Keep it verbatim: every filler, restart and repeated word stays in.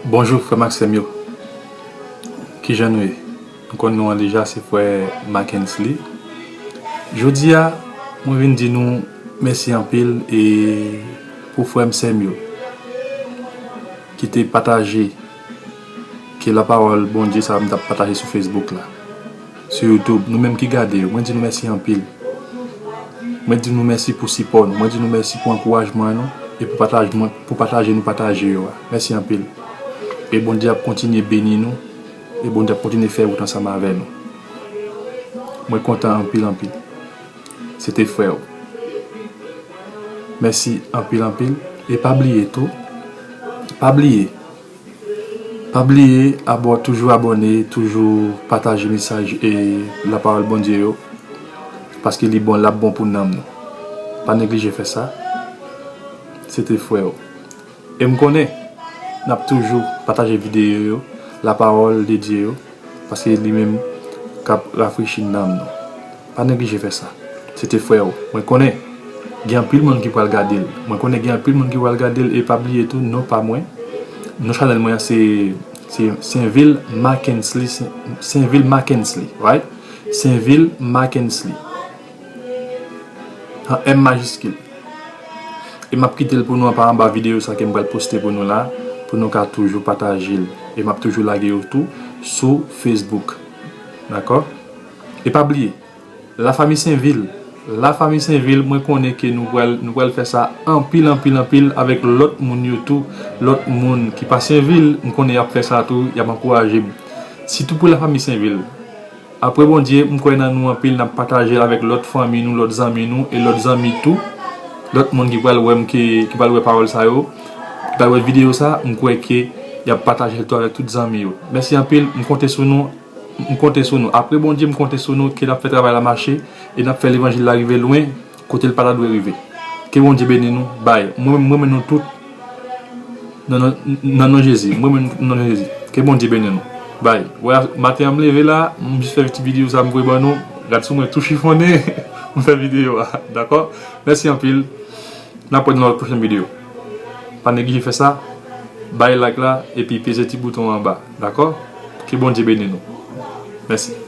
Bonjou frè m ak sè m yo. Kijan nou ye? Nou konn non an deja, se frè Mackensley. Jodi a, mwen vin di nou mèsi anpil e pou frè m, sè m yo ki te pataje ke lapawòl Bondye sa m t ap pataje sou Facebook la, sou YouTube, nou menm ki gade yo, mwen di nou mèsi anpil. Mwen di nou mèsi pou sipò nou. Mwen di nou mèsi pou ankourajman nou e pou pataj, pou pataje nou pataje yo a. Mèsi anpil. E Bondye ap kontinye beni nou. E Bondye ap kontinye fè wout ansanm avè nou. Mwen kontan anpil, anpil. Se te frè w. Mèsi anpil, anpil. E pa bliye tou, pa bliye, pa bliye abò-, toujou abòne, toujou pataje mesaj e lapawòl Bondye yo, paske li bon, l ap bon pou nanm nou. Pa neglije fè sa. Se te frè w. E m konnen n ap toujou pataje videyo yo, lapawòl de Dye yo, paske li menm k ap rafrechi nanm nou. Pa neglije fè sa. Se te frè w. Mwen konnen gen anpil moun ki pral gade l. Mwen konnen gen anpil moun ki pral gade l e pa bliye tou, non pa mwen. Non chanèl mwen an se, se Sainvil Mackensley, Sainvil Mackensley, right? Sainvil Mackensley. An M majiskil. E m ap kite l pou nou anba, anba videyo sa ke m pral poste pou nou la, pou nou ka toujou pataje l. E m ap toujou lage yo tou sou Facebook. Dakò? E pa bliye, Lafanmi Sainvil. Lafanmi Sainvil, mwen konnen ke nou pral, nou pral fè sa anpil, anpil, anpil avèk lòt moun yo tou. Lòt moun ki pa Sainvil, m konnen y ap fè sa tou, y ap ankouraje m. Sitou pou lafanmi Sainvil. Apre Bondye, m kwè nan nou anpil, n ap pataje l avèk lòt fanmi nou, lòt zanmi nou, e lòt zanmi tou. Lòt moun ki pral wè m, ki, ki pral wè pawòl sa yo, ki pral wè videyo sa, m kwè ke y ap pataje l tou avèk tout zanmi yo. Mèsi anpil, m konte sou nou, m konte sou nou. Apre Bondye, m konte sou nou ke n ap fè travay la mache e n ap fè levanjil la rive lwen, kote l pa ta dwe rive. Ke Bondye beni nou. Bay. Mwen, mwen, mwen nou tout. Nan, nan, nan non Jezi. Mwen menm nan non Jezi. Ke Bondye beni nou. Bay. Wè, maten an m leve la, m jis fè ti videyo sa m voye ban nou. Gad sou mwen tou chifonnen. M fè videyo a. Dakò? Mèsi anpil. N ap wè nan lòt pwochèn videyo. Pa neglije fè sa. Bay like la, epi peze ti bouton anba. Dakò? Ke Bondye beni nou. Mèsi.